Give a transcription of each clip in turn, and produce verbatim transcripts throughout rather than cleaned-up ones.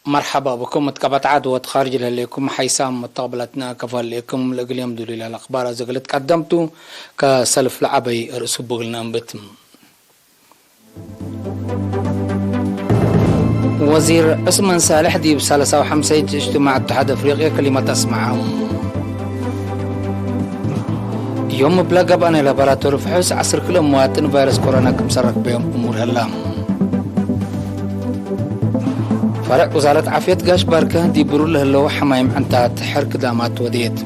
መርሐባ ብኩም። እት ቀበት ዐድ ወእት ካርጅ ለህሌኩም ሐይሳም መተቅብለትነ ከፎ ህሌኩም። ለእግል ዮም ዱሉይ ለህለ አክባር አዜ እግል ትቀደምቱ፣ ከሰልፍ ለዐበይ ርእሱ ብግል ነአንብት። ወዚር ዑስማን ሳልሕ ዲብ ሳልሳዊ ሐምሳይት እጅትማዕ እትሓድ አፍሪቅየ ከሊመት አስመዐ። ዮም እብለ ገብአነ ላቦራቶሪ ፍሑስ ዐስር ክልኤ መዋጥን ቫይረስ ኮሮና ክምሰል ረክበዮም እሙር ህላ። ፈረዕ ውዛረት ዓፍየት ጋሽ ባርከ ዲብ ብሩር ለህለው ሐማይም ዕንታት ሕር ክዳማት ወዴት።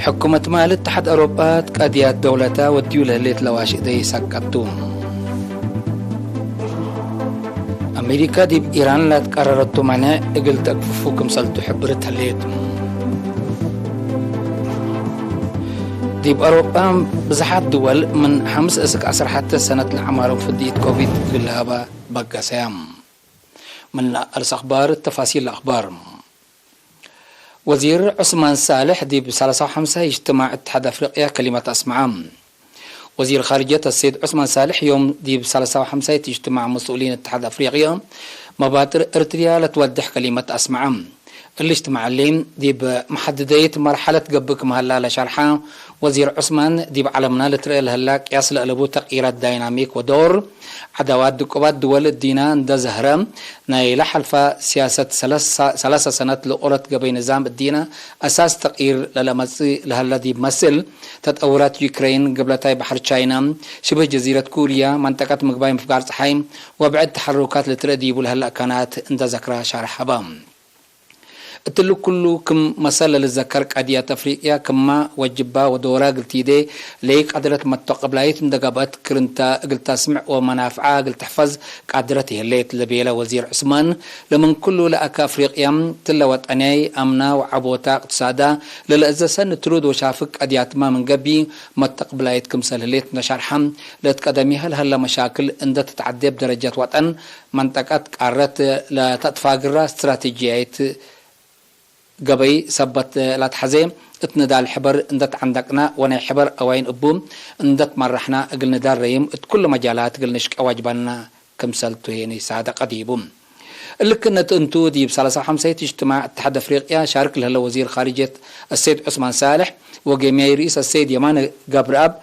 ሕኩመትመ ለእትሓድ አውሮጳ እት ቀድያት ደውለተ ወድዩ ለህሌት ለዋሽእደይ ሰቀቱ። አሜሪካ ዲብ ኢራን ላትቀረረቱ መኔዕ እግል ተግፍፉ ክምሰልቱ ሕብርት ህሌት። ዲብ አውሮጳ ብዝሓት ድወል ምን ሐምስ እስክ ዐስር ሐተ ሰነት ለዐማሮም ፍድይት ኮቪድ እግል ለሀባ በገሰያ። ምን አርስ አክባር ተፋሲል አክባር። ወዚር ዑስማን ሳልሕ ዲብ ሳልሳዊ ሐምሳይ እጅትማዕ እትሓድ አፍሪቅያ ከሊመት አስመዐ። ወዚር ካርጀት አሰይድ ዑስማን ሳልሕ ዮም ዲብ ሳልሳዊ ሐምሳይ እጅትማዕ መስኡሊን እትሓድ አፍሪቅያ መባጥር ኤርትርያ ለትወድሕ ከሊመት አስመዐ። እሊ እጅትማዕ እሊ ዲብ መሐድደይት መርሐለት ገብእ ክም ሀላ ለሸርሐ ወዚር ዑስማን፣ ዲብ ዐለምና ልትረኤ ለህላ ቅያስ ለአለቡ ተቅይራት ዳይናሚክ ወዶር ዐዳዋት ድቁባት ድወል እዲነ እንደ ዘህረ፣ ናይ ለሐልፈ ሲያሰት ሰለሰ ሰነት ለኦረት ገበይ ንዛም እዲነ አሳስ ተቅይር ለለመጽእ ለሀለ ዲብ መስል ተጠውራት ዩክሬን፣ ግብለታይ በሐር ቻይና፣ ሽብህ ጀዚረት ኩርያ፣ መንጠቀት ምግባይ ምፍጋር ጸሓይ ወብዕድ ተሐሩካት ልትረእ ዲቡ ለሀለ አካናት እንደ ዘክረ ሻርሐ ሀበ። እትሊ ኩሉ ክም መሰል ለልዘከር ቀድየት አፍሪቅያ ክመ ወጅባ ወዶራ እግል ቲዴ ለኢቀድረት መተቀብላይት እንደ ገብአት ክርንተ እግል ተስምዕ ወመናፍዓ እግል ትሕፈዝ ቃድረት ይህሌት ለቤለ ወዚር ዑስማን፣ ለምን ኩሉ ለአከ አፍሪቅያ ትለ ወጠንያይ አምና ወዐቦታ እቅትሳዳ ለለአዘ ሰኒ ትሩድ ወሻፍግ ቀድያትመ ምን ገብእ መተቀብላይት ክምሰል ህሌት እንደ ሸርሐ፣ ለእት ቀደሚሀ ለሀለ መሻክል እንደ ትትዐዴ እብ ደረጀት ወጠን መንጠቀት ቃረት ለተትፋግራ ስትራቴጂያይት ገበይ ሰበት ለአትሐዜ እት ንዳል ሕበር እንደ ተዐንደቅነ ወናይ ሕበር አዋይን እቡ እንደ ትመረሕነ እግል ንዳል ረይም እት ኩሉ መጃላት እግል ንሽቄ ዋጅባነ ክምሰል ቱ ህዬ ንሳደቀ ዲቡ። እሊ ክነት እንቱ ዲብ ሰላሳ ወሐምሳይት እጅትማዕ እትሓድ አፍሪቅያ ሻርክ ለህለ ወዚር ካርጅየት አሰይድ ዑስማን ሳልሕ ወጌምያይ ርኢስ አሰይድ የማነ ገብረአብ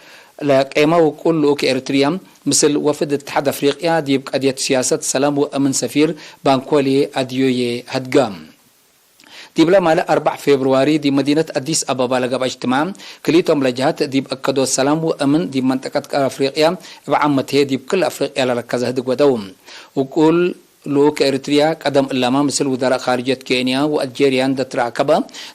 ለቄመ ውቁል ልኡክ ኤረትርያ ምስል ወፍድ እትሓድ አፍሪቅያ ዲብ ቀድየት ስያሰት ሰላም ወአምን ሰፊር ባንኮሌ አድዮዬ ሀድገ። ዲብለ ማለ አርበዕ ፌብርዋሪ ዲብ መዲነት አዲስ አበባ ለገብአ እጅትማዕ፣ ክልኢቶም ለጀሀት ዲብ አከዶት ሰላም ወአምን ዲብ መንጠቀት ቀር አፍሪቅያ እብ ዓመት ህዬ ዲብ ክል አፍሪቅያ ለረከዘ ህድግ ወደው። ውቁል ልኡክ ኤረትርያ ቀደም እላመ ምስል ውዘራእ ካርጅየት ኬንያ ወአልጄርያ እንደ ትረአከበ፣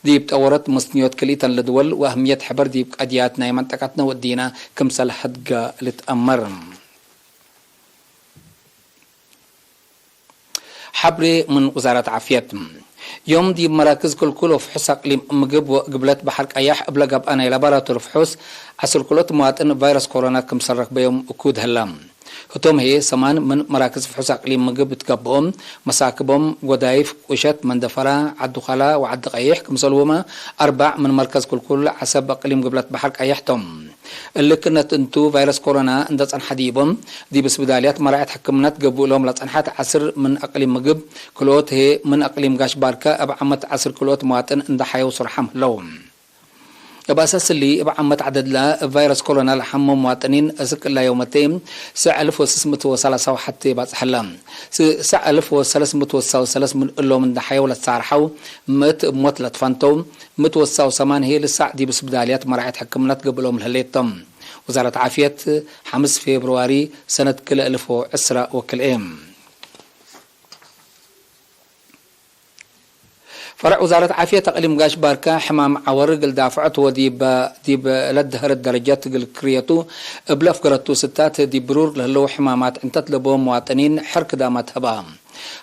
ዲብ ጠወረት መስንዮት ክልኢተን ለድወል ወአህምየት ሕበር ዲብ ቀድያት ናይ መንጠቀትነ ወእዲነ ክምሰል ሀድገ ልትአመር። ሐብሬ ምን ውዛረት ዓፍየት። ዮም ዲብ መራክዝ ክልኩል ወፍሑስ አቅሊም ምግብ ወግብለት በሐር ቀያሕ እብለ ገብአ ናይ ላቦራቶሪ ፍሑስ ዐስር ክልኦት መዋጥን ቫይረስ ኮሮና ክምሰል ረክበዮም እኩድ ህለ። ህቶም ህዬ ሰማን ምን መራክዝ ፍሑስ አቅሊም ምግብ እት ገብኦም፣ መሳክቦም፣ ጎዳይፍ፣ ቁሸት፣ መንደፈራ፣ ዐዲ ኳላ ወዐዲ ቀይሕ ክምሰልሁመ አርበዕ ምን መርከዝ ክልኩል ዐሰብ አቅሊም ግብለት በሐር ቀያሕ ቶም። እሊ ክነት እንቱ ቫይረስ ኮሮና እንደ ጸንሐ ዲቦም፣ ዲብ ስብዳልያት መራዐየት ሕክምነት ገብእሎም ለጸንሐት ዐስር ምን አቅሊም ምግብ፣ ክልኦት ህዬ ምን አቅሊም ጋሽ ባርከ እብ ዓመት ዐስር ክልኦት መዋጥን እንደ ሐየው ሱርሓም ህለው። እብ አሳስ እሊ፣ እብ ዓመት ዐደድለ እብ ቫይረስ ኮሮና ለሐመው መዋጥኒን እስክ እላ ዮመቴ ሰዕ አልፍ ወስስ ምእት ወሰላሳ ወሐቴ ባጽሐለ። ስ-፣ ሰዕ አልፍ ወሰለስ ምእት ወሰሳ ወሰለስ ምን እሎም እንደ ሐየው ለትሳርሐው፣ ምእት እብ ሞት ለትፈንተው፣ ምእት ወሰሳ ወሰማን ህዬ ልሳዕ ዲብ ስብዳልያት መራዐየት ሕክምነት ገብእሎም ለህሌት ቶም። ውዛረት ዓፍየት፣ ሐምስ ፌብርዋሪ ሰነት ክልኤ አልፍ ወዕስራ ወክልኤ። ፈረዕ ውዛረት ዓፍየት አቅሊም ጋሽ ባርከ፣ ሕማም ዐወር እግል ዳፍዐት ወዲብ፣ ዲብ ለደሀረት ደረጀት እግል ክርየቱ እብለ አፍገረቱ ስታት፣ ዲብ ብሩር ለህለው ሕማማት ዕንተት ለቦም መዋጥኒን ሕር ክዳማት ሀባ።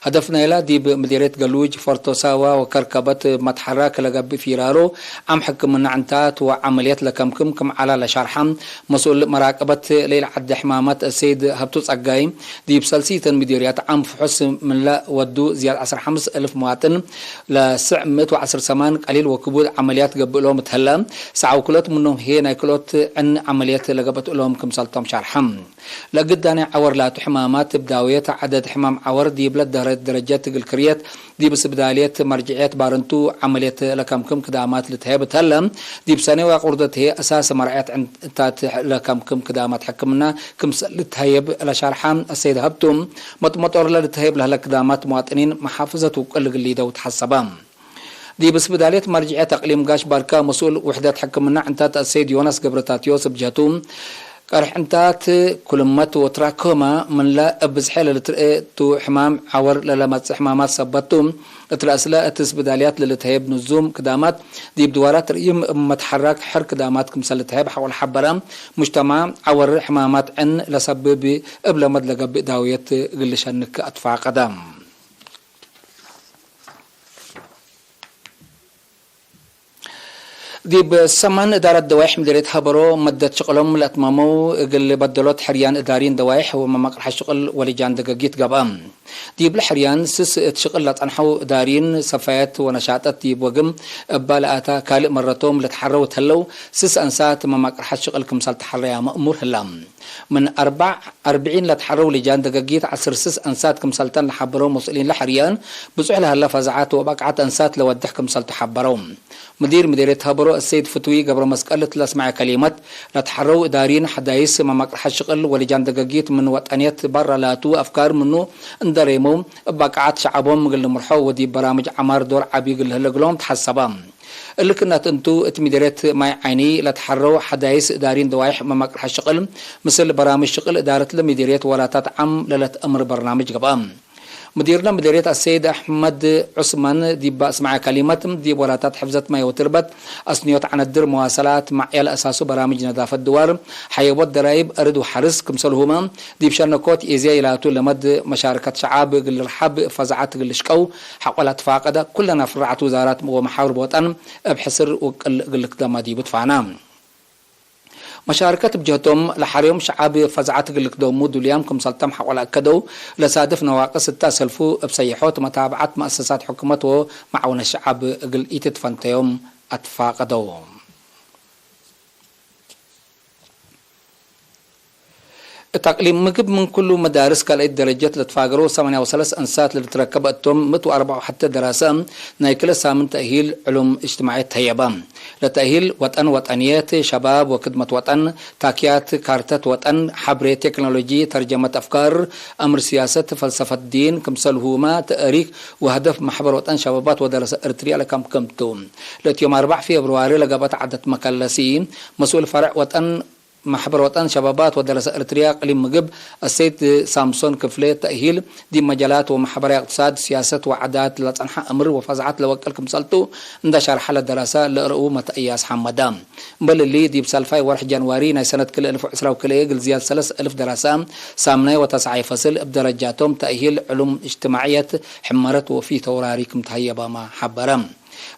ሀደፍ ናይላ ዲብ ምዴርየት ገሉጅ፣ ፎርቶ ሳዋ ወከርከበት መትሐራክ ለገብእ ፊራሮ ዓም ሕክምና ዕንታት ወዐመልየት ለከምክም ክም ዐላ ለሻርሐ መስኡል መራቀበት ለኢልዓደ ሕማማት ሰይድ ሀብቱ ጸጋይ፣ ዲብ ሰልሲተን ምዴርያት ዓም ፍሑስ ምንለ ወዱ ዝያድ ዐስር ሐምስ እልፍ መዋጥን ለስዕ ምእት ወዐስር ሰማን ቀሊል ወክቡድ ዐመልያት ገብእ እሎም እት ህለ፣ ሰዓው ክልኦት ምኖም ህዬ ናይ ክልኦት ዕን ዐመልየት ለገብአት እሎም ክምሰልቶም ሻርሐ። ለእግል ዳኔ ዐወር ላቱ ሕማማት እብ ዳውየት ዐደድ ሕማም ዐወር ዲብለ ደህረት ደረጀት እግል ክርየት ዲብ ስብዳልየት መርጅዕየት ባርንቱ ዐመልየት ለከምክም ክዳማት ልትሀየብ እት ህለ፣ ዲብ ሰኔ ወአቁርደት ህዬ አሳስ መርዐየት ዕንታት ለከምክም ክዳማት ሕክምና ክምሰል ልትሀየብ ለሻርሐ አሰይድ ሀብቱ፣ መጥመጦርለ ልትሀየብ ለህለ ክዳማት መዋጥኒን መሓፍዘት ውቅል እግል ሊደው ተሐሰበ። ዲብ ስብዳልየት መርጅዕየት አቅሊም ጋሽ ባርካ መስኡል ውሕደት ሕክምና ዕንታት አሰይድ ዮናስ ገብረታትዮስ እብ ጀህቱ፣ ቀርሕ ዕንታት፣ ኩልመት ወትራኮማ ምንለ እብ ብዝሐ ለልትርኤ ቱ ሕማም ዐወር ለለመጽእ ሕማማት ሰበት ቱ። እት ረአስለ እት ስብዳልያት ለልትሀየብ ንዙም ክዳማት ዲብ ድዋራት ርእይም እብ መትሐራክ ሕር ክዳማት ክምሰል ልትሀየብ ሐቆ ለሐበረ፣ ሙጅተማዕ ዐወር ሕማማት ዕን ለሰብብ እብ ለመድ ለገብእ ዳውየት እግል ልሸንክ አትፋቀደ። ዲብ ሰመን እዳረት ደዋይሕ ምዴርየት ሀበሮ መደት ሽቅሎም ለአትመመው እግል በደሎት ሕርያን እዳሪን ደዋይሕ ወመማቅርሐ ሽቅል ወልጃን ደገጊት ገብአ። ዲብለ ሕርያን ስስ እት ሽቅል ለጸንሐው እዳሪን ሰፋየት ወነሻጠት ዲብ ወግም እባ ለአታ ካልእ መረቶም ለተሐረው እት ህለው ስስ አንሳት መማቅርሐት ሽቅል ክምሰል ተሐረያመ እሙር ህላ። ምን አርበዕ አርብዒን ለትሐረው ልጃን ደገጊት ዐስር ስስ አንሳት ክምሰልተን ለሐበረው መስኡሊን ለሕርያን፣ ብጹሕ ለሀለ ፈዛዐት ወበቅዐት አንሳት ለወድሕ ክምሰልቱ ሐበረው። ምዲር ምዴርየት ሀበሮ አሰይድ ፍትዊ ገብረመስቀል እት ለአስመዐ ከሊመት፣ ለትሐረው እዳሪን ሐዳይስ መማቅርሐት ሽቅል ወልጃን ደገጊት ምን ወጠንየት በረ ላቱ አፍካር ምኑ እንደሬመው፣ እብ በቅዐት ሸዐቦም እግል ልምርሖ ወዲብ በራምጅ ዐማር ዶር ዐቢ እግል ለህለ እግሎም ተሐሰበ። እሊ ክእነት እንቱ፣ እት ምዴርየት ማይ ዓይኒ ለተሐረው ሐዳይስ እዳሪን ደዋይሕ መማቅርሐት ሽቅል፣ ምስል በራምጅ ሽቅል እዳረትለ ምዴርየት ወላታት ዓም ለለትአምር በርናምጅ ገብአ። ምዲርነ ምዴርየት አሰይድ አሕመድ ዑስማን ዲብ አስመዐ ከሊመት፣ ዲብ ወላታት ሕፍዘት ማይ ወትርበት፣ አስንዮት ዐነድር፣ መዋሰላት፣ ማዕያል አሳሱ በራምጅ ነዳፈት ድዋር፣ ሐየቦት ደራይብ፣ አርድ ወሐርስ ክምሰልሁመ፣ ዲብ ሸነኮት ኤዝያ ኢላቱ ለመድ መሻርከት ሸዓብ እግል ልርሐብ ፈዛዐት እግል ልሽቀው ሐቆ ለአትፋቀደ፣ ኩለን አፍራዐት ውዛራት ወመሓብር ቦጠን እብ ሕስር ውቅል እግል ልክደማ ዲቡ ትፋና። መሻርከት እብ ጀህቶም ለሐሬዮም ሸዓብ ፈዛዐት እግል ልክደሙ ዱልያም ክምሰልቶም ሐቆ ለአከደው፣ ለሳድፍ ነዋቅስ እተ አሰልፉ እብ ሰይሖት መታብዐት መአሰሳት ሕኩመት ወመዓውነት ሸዓብ እግል ኢትትፈንተዮም አትፋቀደው። እት አቅሊም ምግብ ምን ኩሉ መዳርስ ካልአይት ደረጀት ለትፋገረው ሰማንያ ወሰለስ አንሳት ለልትረከበ እቶም፣ ምእት ወአርበዕ ወሐተ ደራሰ ናይ ክለ ሳምን ተእሂል ዕሉም እጅትማዕየት ተህየበ። ለተእሂል ወጠን ወጠንየት፣ ሸባብ ወክድመት ወጠን፣ ታክያት፣ ካርተት ወጠን፣ ሐብሬ፣ ቴክኖሎጂ፣ ተርጀመት አፍካር፣ አምር ሲያሰት፣ ፈልሰፈት ዲን፣ ክምሰልሁመ ተእሪክ ወሀደፍ መሕበር ወጠን ሸባባት ወደረሰ እርትርያ ለከምክም ቱ። ለእት ዮም አርበዕ ፌብርዋሪ ለገብአት ዐደት መከለሲ፣ መስኡል ፈርዕ ወጠን መሕበር ወጠን ሸባባት ወደረሰ እርትርያ እቅሊም ምግብ አሰይድ ሳምሶን ክፍሌ ተእሂል ዲብ መጃላት ወመሕበራይ እቅትሳድ፣ ሲያሰት ወዓዳት ለጸንሐ አምር ወፈዛዐት ለወቅል ክምሰልቱ እንደ ሸርሐ ለደረሰ ለእርኡ መተእያስ ሐመደ። እምበል እሊ፣ ዲብ ሳልፋይ ወርሕ ጃንዋሪ ናይ ሰነት ክልኤ እልፍ ወዕስራ ወክልኤ እግል ዝያድ ሰለስ እልፍ ደረሰ ሳምናይ ወተስዓይ ፈስል እብ ደረጃቶም ተእሂል ዕሉም እጅትማዕየት፣ ሕመረት ወፊተውራሪ ክም ተሀየባመ ሐበረ።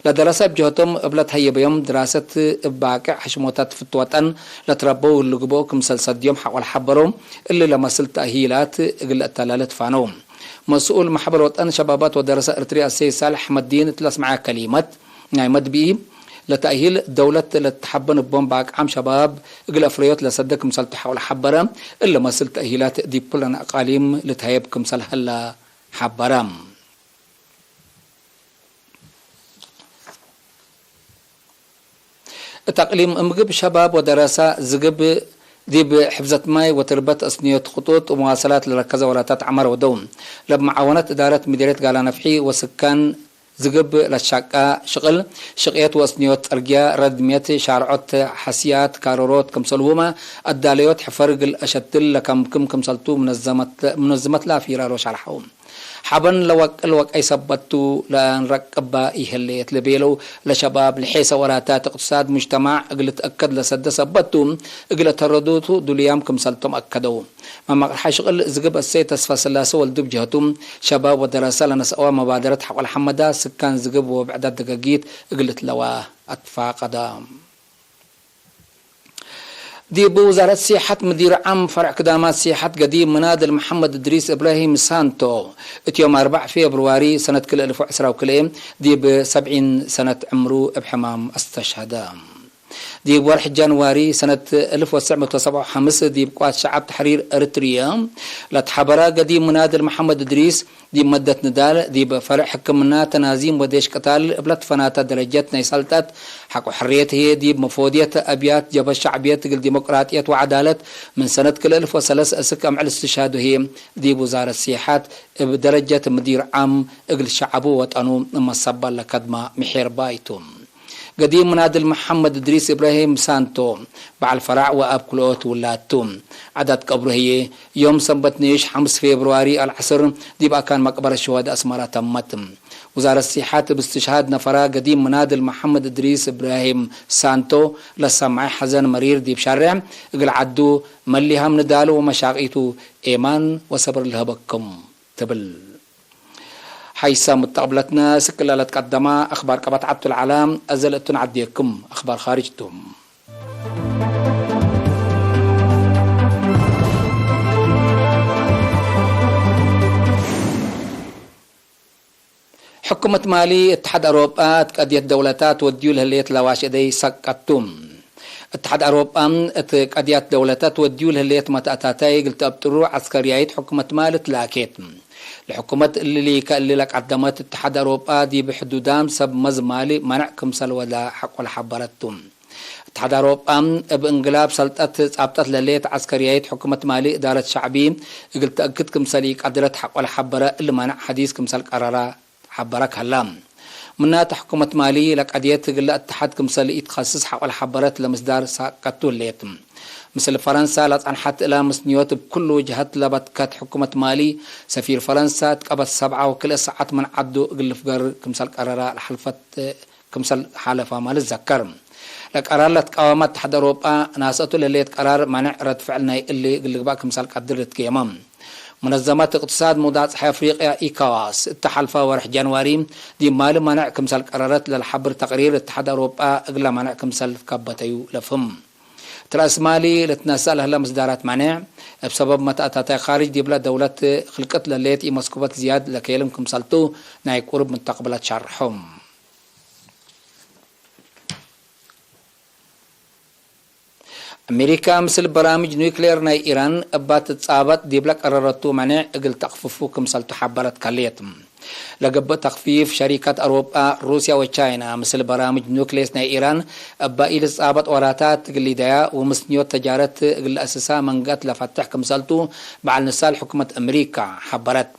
ለደረሰ እብ ጀህቶም እብ ለትሀየበዮም ድራሰት እብ ባቅዕ ሕሽሞታት ፍትወጠን ለትረበው እሊ ግብኦ ክምሰል ሰድዮም ሐቆ ለሐበረው፣ እሊ ለመስል ተእሂላት እግል ለአተላለ ትፋነው። መስኡል መሕበር ወጠን ሸባባት ወደረሰ እርትርያ አሰይድ ሳልሕ አሕመድዲን እት ለአስመዐ ከሊመት፣ ናይ መድብኢ ለተእሂል ደውለት ለትሐበን እቦም ባቅዓም ሸባብ እግል አፍረዮት ለሰደ ክምሰልቱ ሐቆ ለሐበረ፣ እሊ መስል ተእሂላት ዲብ ኩለን አቃሊም ልትሀየብ ክምሰል ሀላ ሐበረ። እት አቅሊም ምግብ ሸባብ ወደረሰ ዝግብ ዲብ ሕፍዘት ማይ ወትርበት፣ አስንዮት ክጡጥ ወመዋሰላት ለረከዘ ወላታት ዐመር ወደው። ለብ መዓወነት እዳረት ምዲርየት ጋላ ነፍሒ ወስካን ዝግብ ለትሻቃ ሽቅል፣ ሽቅየት ወአስንዮት ጸርግያ፣ ረድምየት ሻርዖት፣ ሐስያት፣ ካሮሮት፣ ክምሰልሁመ አዳለዮት ሕፈር እግል አሸትል ለከምክም ክምሰልቱ ሙነዘመት ለአፊራሮ ሸርሐው። ሐበን ለወቅል ወቀይ ሰበት ቱ ለአንረቅባ ኢህሌት ለቤለው ለሸባብ፣ ለሔሰ ወራታት እቅትሳድ ሙጅተማዕ እግል ልትአከድ ለሰደ ሰበት ቱ፣ እግል አተረዱቱ ዱሉያም ክምሰልቶም አከደው። መመቅርሐ ሽቅል ዝግብ እሰይ ተስፋ ስላሰ ወልዱ ብጀህቱ፣ ሸባብ ወደረሰ ለነስአወ መባደረት ሐቆል ሐመዳ፣ ስካን ዝግብ ወብዕዳት ደገጊት እግል ልትለዋ አትፋቀደ። ዲብ ውዛረት ሲሐት ምዲር ዓም ፈርዕ ክዳማት ሲሐት ገዲም ምናድል መሐመድ እድሪስ እብራሂም ሳንቶ፣ እት ዮም አርበዕ ፌብርዋሪ ሰነት ክልኤ እልፍ ወዕስራ ወክልኤ ዲብ ሰብዒን ሰነት ዕምሩ እብ ሕማም አስተሽሀደ። ዲብ ወርሕ ጃንዋሪ ሰነት እልፍ ወትስዕ መቶ ሰብዓ ወሐምስ ዲብ ቅዋት ሸዐብ ተሕሪር ኤረትርየ ለትሐበረ ገዲም ምናድል መሐመድ እድሪስ፣ ዲብ መደት ንዳል፣ ዲብ ፈርዕ ሕክምና፣ ተናዚም ወዴሽ ቅታል እብ ለትፈናተ ደረጀት ናይ ሰልጠት፣ ሐቆ ሕርየት ህዬ ዲብ መፎድየት አብያት ጀብሀት ሸዕብየት እግል ዲሞቅራጥየት ወዐዳለት ምን ሰነት ክልኤ እልፍ ወሰለስ እስክ አምዕል እስትሽሃዱ ህዬ ዲብ ውዛረት ሲሐት እብ ደረጀት ምዲር ዓም እግል ሸዐቡ ወጠኑ መሰባል ለከድማ ምሔርባይ ቱ። ገዲም ምናድል መሐመድ እድሪስ እብራሂም ሳንቶ፣ በዐል ፈራዕ ወአብ ክልኦት ውላድ ቱ። ዐዳት ቀብሩ ህዬ፣ ዮም ሰንበት ንኢሽ ሐምስ ፌብርዋሪ አልዐስር፣ ዲብ አካን መቅበረት ሹሀዳእ አስመራ ተመት። ውዛረት ሲሐት እብ እስትሽሃድ ነፈራ ገዲም ምናድል መሐመድ እድሪስ እብራሂም ሳንቶ፣ ለሰምዐ ሐዘን መሪር ዲብ ሻሬዕ፣ እግል ዐዱ መሊሃም ንዳሉ ወመሻቂቱ ኤማን ወሰብር ልሀበክም ትብል። ሐይሰ ሙተቅብለትነ እስክ ለለትቀደማ አክባር ቀበት ዐቱ ለዐለ፣ አዘ ለእቱ ነዐዴክም አክባር ካርጅ ቱ። ሕኩመት ማሊ እትሓድ አውሮጳ እት ቀድየት ደውለታት ወድዩ ለህሌት ለዋሽ እደይ ሰቀት ቱ። እትሓድ አውሮጳ እት ቀድያት ደውለታት ወድዩ ለህሌት መትአታታይ እግል ተአብጥሩ ዐስከርያይት ሕኩመት ማሊ ትላኬት። ለሕኩመት እሊ ከእሊ ለቀደመት እትሓድ አውሮጳ ዲብ ሕዱዳም ሰብ መዝ ማሊ መነዕ ክምሰል ወዳ ሐቆ ለሐበረት ቱ። እትሓድ አውሮጳ እብ እንግላብ ሰልጠት ጻብጠት ለሌት ዐስከርያይት ሕኩመት ማሊ እዳረት ሸዕቢ እግል ተአክድ ክምሰል ኢቀድረት ሐቆ ለሐበረ እሊ መነዕ ሐዲስ ክምሰል ቀረራ ሐበረ ከላ። ምናተ ሕኩመት ማሊ ለቀድየት እግለ እትሓድ ክምሰል ኢትከስስ ሐቆ ለሐበረት ለምስዳር ሳቀቱ ህሌት። ምስል ፈረንሳ ለጸንሐት እላ ምስንዮት እብ ኩሉ ጀሀት ለበትከት ሕኩመት ማሊ፣ ሰፊር ፈረንሳ እት ቀበት ሰብዓ ወክልኤ ሰዓት ምን ዐዱ እግል ልፍገር ክምሰል ቀረራ ለሐልፈት ክምሰል ሓለፋ ማል ዘከር። ለቀራር ለትቃወመ እትሓድ አውሮጳ ናስአቱ ለህሌት ቀራር ማንዕ ረድ ፍዕል ናይ እሊ እግል ልግባእ ክምሰል ቀድር ልትጌመ። ሙነዘመት እቅትሳድ ሙዳጽሐ አፍሪቅያ ኢካዋስ እተ ሐልፈ ወርሕ ጃንዋሪ ዲብ ማል ማንዕ ክምሰል ቀረረት ለልሐብር ተቅሪር እትሓድ አውሮጳ እግለ ማንዕ ክምሰል ልትከበተዩ ለፍህም። እት ረአስ ማሊ ልትነሰእ ለህለ ምስዳራት ማንዕ እብ ሰበብ መትአታታይ ካርጅ ዲብለ ደውለት ክልቅት ለህሌት ኢመስኩበት ዝያድ ለኬልም ክምሰልቱ ናይ ቁሩብ ሙተቅብለት ሸርሖም። አሜሪካ ምስል በራምጅ ኑክሌር ናይ ኢራን እባ ትትጻበጥ ዲብለ ቀረረቱ መኔዕ እግል ተክፍፉ ክምሰልቱ ሐበረት ከልየት። ለገብእ ተክፊፍ ሸሪከት አውሮጳ፣ ሩስያ ወቻይና ምስል በራምጅ ኑክሌስ ናይ ኢራን እባ ኢልትጻበጥ ወራታት እግል ሊደያ ወምስንዮት ተጃረት እግል ለአስሳ መንገአት ለፈትሕ ክምሰልቱ በዐል ንሳል ሕኩመት አሜሪካ ሐበረት።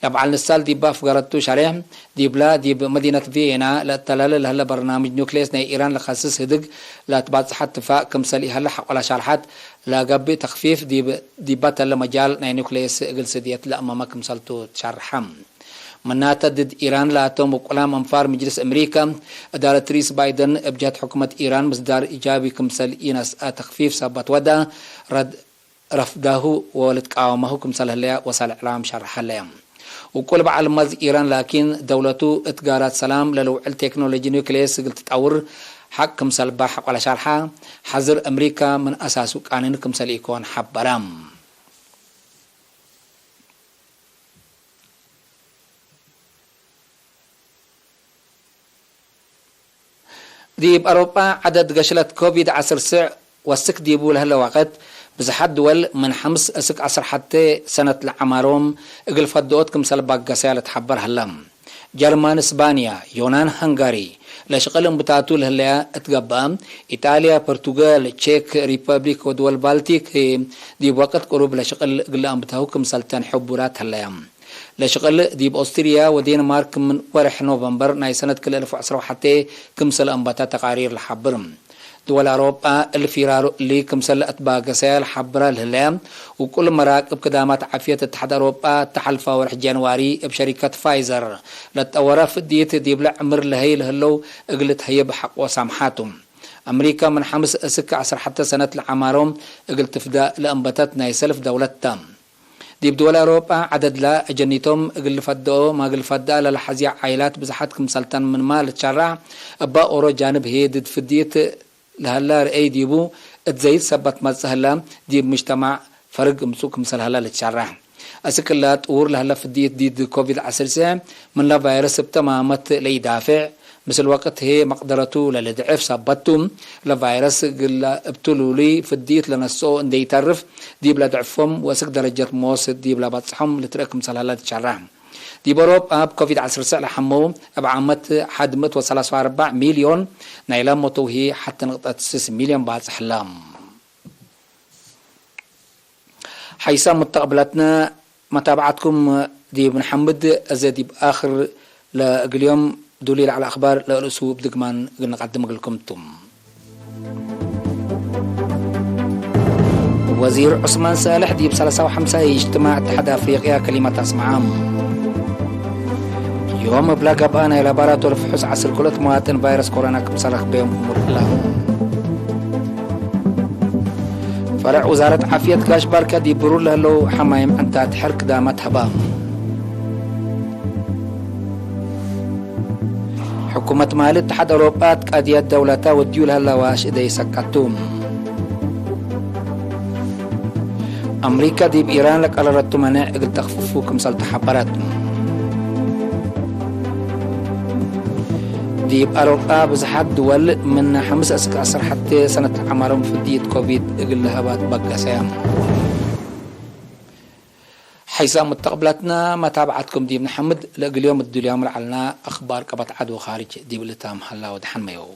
ለበዐል ንሳል ዲባ ፍገረቱ ሸሬሕ፣ ዲብላ ዲብ መዲነት ቪየና ለእተላለ ለህለ በርናምጅ ኑክሌስ ናይ ኢራን ለከስስ ህድግ ለትባጽሐ እትፋቅ ክምሰል ኢሀለ ሐቆላ ሻልሐት፣ ለገብእ ተክፊፍ ዲብ፣ ዲባ ተለ መጃል ናይ ኑክሌስ እግል ስድየት ለአመመ ክምሰልቱ ትሸርሐ። ምናተ ድድ ኢራን ለአቶም ውቁላም አንፋር ምጅልስ አሜሪካ፣ እዳረት ሪስ ባይደን እብ ጀህት ሕኩመት ኢራን ምስዳር ኢጃቢ ክምሰል ኢነስአ ተክፊፍ ሰበት ወዳ፣ ረድ ረፍዳሁ ወልትቃወመሁ ክምሰል ህለየ ወሳል እዕላም ሸርሐ ህለየ። ውቁል በዐል መዝ ኢራን ላኪን፣ ደውለቱ እት ጋራት ሰላም ለልውዕል ቴክኖሎጂ ኑክሌስ እግል ትጠውር ሐቅ ክምሰል ባሕ ቆለ ሻርሐ፣ ሐዝር አምሪካ ምን አሳሱ ቃንን ክምሰል ኢኮን ሐበረ። ዲብ አውሮጳ ዐደድ ገሽለት ኮቪድ ዐስር ስዕ ወስክ ዲቡ ለህለ ወቅት፣ ብዝሓት ድወል ምን ሐምስ እስክ ዐስር ሐቴ ሰነት ለዐማሮም እግል ፈድኦት ክምሰል ባገሰያ ለትሐበር ሀለ። ጀርማን፣ ስባንያ፣ ዮናን፣ ሃንጋሪ ለሽቅል እምብታቱ ለህለያ እት ገብአ፣ ኢጣልያ፣ ፖርቱጋል፣ ቼክ ሪፐብሊክ ወድወል ባልቲክ ዲብ ወቅት ቅሩብ ለሽቅል እግል አምብተው ክምሰልተን ሕቡራት ሀለያ። ለሽቅል ዲብ ኦስትርያ ወዴንማርክ ምን ወርሕ ኖቨምበር ናይ ሰነት ክልኤ እልፍ ወዐስራ ወሐቴ ክምሰል አንበተ ተቃሪር ለሐብር። ድወል አውሮጳ እሊ ፊራሩ እሊ ክምሰል ለአትባገሰ ለሐብረ ለህለ፣ ውቁል መራቅብ ክዳማት ዓፍየት እትሓድ አውሮጳ እተ ሐልፋ ወርሕ ጃንዋሪ እብ ሸሪከት ፋይዘር ለትጠወረ ፍድይት ዲብለ ዕምር ለሀይ ለህለው እግል ትሀይብ ሐቆ ሳምሓቱ። አምሪከ ምን ሐምስ እስክ ዐስር ሐተ ሰነት ለዐማሮም እግል ትፍዳእ ለአንበተት ናይ ሰልፍ ደውለት ተ። ዲብ ድወል አውሮጳ ዐደድላ አጀኒቶም እግል ልፈድኦ ማግል ፈድአ ለለሐዝየ ዓይላት ብዝሓት ክምሰልተን ምንማ ልትሸራሕ፣ እበ ኦሮ ጃንብ ህዬ ድድ ፍድይት ለሀላ ርአይ ዲቡ እት ዘይድ ሰበት መጽእ ህለ፣ ዲብ ምጅተማዕ ፈርግ እምጹእ ክምሰል ሀላ ልትሸራሕ። አስክ እለ ጥዉር ለሀለ ፍድይት ዲድ ኮቪድ ዐስር ምን ለቫይረስ እብ ተማመት ለኢዳፍዕ፣ ምስል ወቅት ህዬ መቅደረቱ ለልድዕፍ ሰበት ቱ። ለቫይረስ እግል እብትሉሉይ ፍድይት ለነስኦ እንዴ ኢተርፍ፣ ዲብ ለድዕፎም ወእስክ ደረጀት ሞት ዲብ ለበጽሖም ልትርእ ክምሰል ሀለ ልትሸረሕ። ዲብ አውሮጳ እብ ኮቪድ ዐስር ለሐመው እብ ዓመት ሐድ ምእት ወሰላሳ ወአርበዕ ሚልዮን፣ ናይለ ሞተው ህዬ ሐቲ ንቅጠት ስስ ሚልዮን ባጽሕ ለ። ሐይሰ ሙተቅብለትነ መታብዓትኩም ዲብ ንሐምድ። እዘ ዲብ አክር ለእግል ዮም ዱሊ ለዐለ አክባር ለርእሱ እብ ድግማን እግል ንቀድም እግልኩም ቱ። ወዚር ዑስማን ሳልሕ ዲብ ሰለሳ ወሐምሳይ እጅትማዕ እትሓድ አፍሪቅያ ከሊመት አስመዐ። ዮም እብለ ገብአ፣ ናይ ላቦራቶሪ ፍሑስ ዐስር ክልኦት መዋጥን ቫይረስ ኮሮና ክምሰል ረክበዮም እሙር እላ። ፈረዕ ውዛረት ዓፍየት ጋሽ ባርከ ዲብ ብሩር ለህለው ሐማይም ዕንታት ሕርክ ዳመት ሀባ። ሕኩመት ማሊ እትሓድ አውሮጳ እት ቀድየት ደውለተ ወድዩ ለህለ ዋሽ እደይ ሰቀቱ። አምሪከ ዲብ ኢራን ለቀረረቱ መኔዕ እግል ተክፍፉ ክምሰል ተሐበረት። ዲብ አውሮጳ ብዝሓት ድወል ምን ሐምስ እስክ ዐስር ሐቴ ሰነት ለዐማሮም ፍድይት ኮቪድ እግል ለሀባ ትበገሰ። ሐይሰ ሙተቅብለትነ መታብዐትኩም ዲብ ንሐምድ። ለእግል ዮም እት ዱልያም ለዐልና አክባር ቀበት ዐድ ወካርጅ ዲብ ልታም ሀላ ወደሐን መየው።